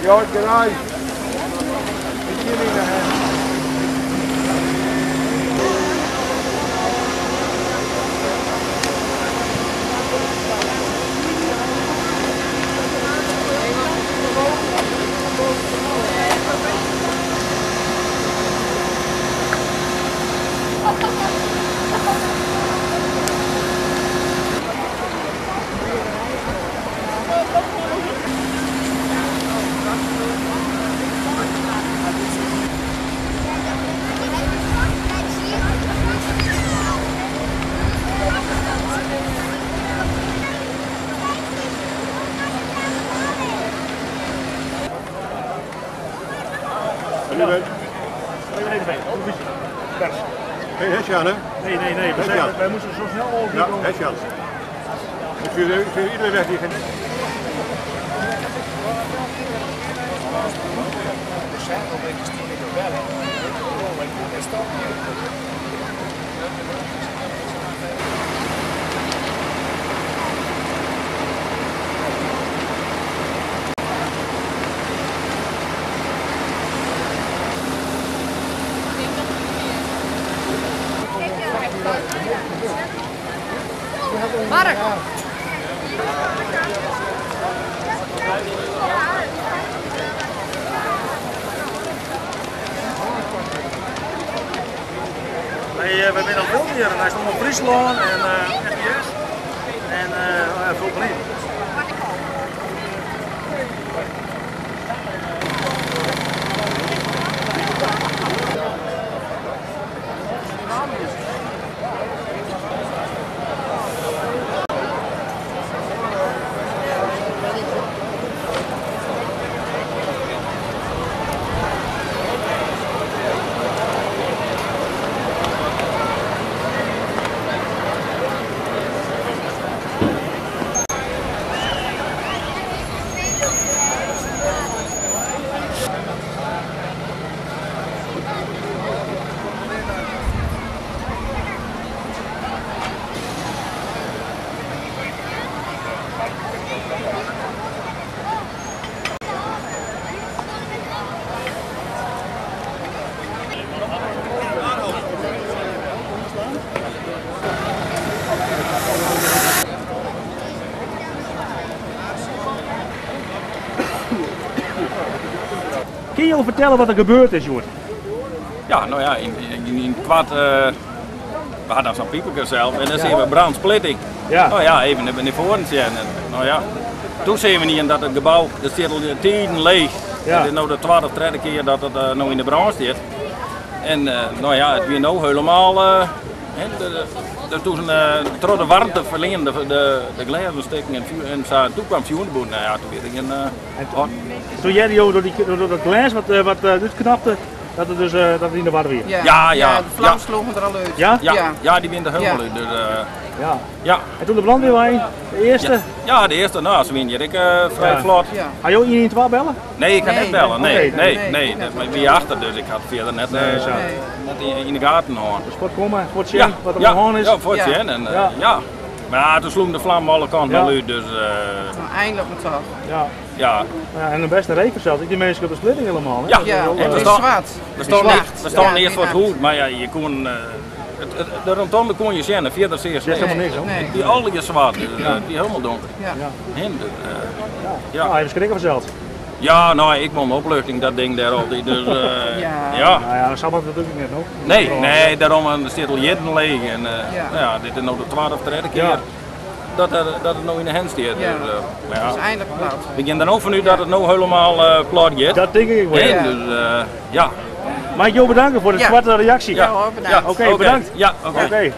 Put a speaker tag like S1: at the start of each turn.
S1: Ja, gerai. Ik Hey, Hesjan, hè?
S2: Nee, nee, nee. We zijn, wij moesten zo snel mogelijk
S1: Ja,
S2: komen.
S1: Hesjan. Ik stuur iedereen weg die geen...
S3: Mark!
S2: Wij zijn al vol hier. Wij stonden op Friesland en FPS en uh, in. Kun je vertellen wat er gebeurd is, Joert?
S4: Ja, nou ja, in kwart, we hadden zo'n pieperke zelf en dan zien we brandsplitting.
S2: Ja.
S4: Nou ja, even naar voren zien. En, nou ja, toen zien we niet dat het gebouw, dat zit al tijden leeg.
S2: Ja.
S4: Het is nu de tweede of derde keer dat het nu in de brand zit. En nou ja, het weer nu helemaal, toen door de warmte verleende de glazen steken en vuur en zo, toen kwam vuur in de boel. Nou ja, toen werd ik een.
S2: Toen jij door dat glas wat uitknapte, dat het dus dat het in de war weer.
S3: Ja,
S4: ja, ja,
S3: de vlam sloegen er al uit.
S2: Ja?
S4: Ja, ja, ja, die wint er helemaal
S3: Ja.
S4: uit. Dus,
S2: Ja.
S4: ja.
S2: En toen de brandweerlijn, de eerste.
S4: Ja. Ja, de eerste, nou, ze wint hier ik vrij
S2: Ja.
S4: vlot.
S3: Ja.
S2: Ga je ook 112 bellen?
S4: Nee, ik kan
S3: Nee.
S4: net bellen. Nee,
S2: Oké.
S4: nee,
S3: Nee,
S4: nee.
S3: ik
S4: Dat
S3: net
S4: ben je achter, dus ik had verder net,
S2: Nee, zo.
S3: Nee.
S4: net in de gaten hoor.
S2: Dus voor komen, voor het zien,
S4: Ja,
S2: wat er
S4: ja,
S2: aan de hand is.
S4: Ja, voor het
S3: Ja.
S4: zien. En,
S2: Ja.
S4: ja. Maar ja, toen sloeg de vlam alle kanten
S2: Ja.
S4: al uit, dus
S3: Nou, eindelijk het toch.
S2: Ja.
S4: ja.
S2: Ja, en de beste reken zelfs, ik die mensen op de splitting helemaal. Hè?
S4: Ja.
S2: Dat is
S3: Ja,
S2: wel,
S3: het
S4: we
S3: is
S4: staan-
S3: zwart.
S4: We stonden
S3: Zwart.
S4: we stonden
S3: Ja,
S4: eerst wat
S3: die
S4: goed, maar ja, je kon, de rotonde kon je zien en verder zie je
S2: Er is helemaal niks hoor.
S3: Nee.
S4: Die al is zwart, dus, die helemaal donker.
S3: Ja.
S2: Ja.
S4: En, dus,
S2: Ja.
S4: ja.
S2: even schrikken vanzelf.
S4: Ja, nou, ik won de opluchting, dat ding daar altijd. Dus,
S3: Ja.
S4: ja.
S2: Nou ja, dat zal dat natuurlijk net nog.
S4: Nee, nee, daarom zit al jaren leeg. En,
S3: Ja.
S4: nou ja, dit is nou de tweede of derde keer
S2: Ja.
S4: dat het nou in de hand staat.
S3: Ja.
S4: Dus, maar
S3: Het
S4: ja.
S3: is eindelijk plat.
S4: We gaan er ook vanuit dat het nou helemaal plat gaat.
S2: Dat denk ik wel.
S4: En
S3: Ja.
S4: dus, ja.
S2: Mag ik jou bedanken voor de
S3: Ja.
S2: zwarte reactie?
S3: Ja hoor, bedankt.
S2: Oké, bedankt.
S4: Ja, oké.
S2: Oké.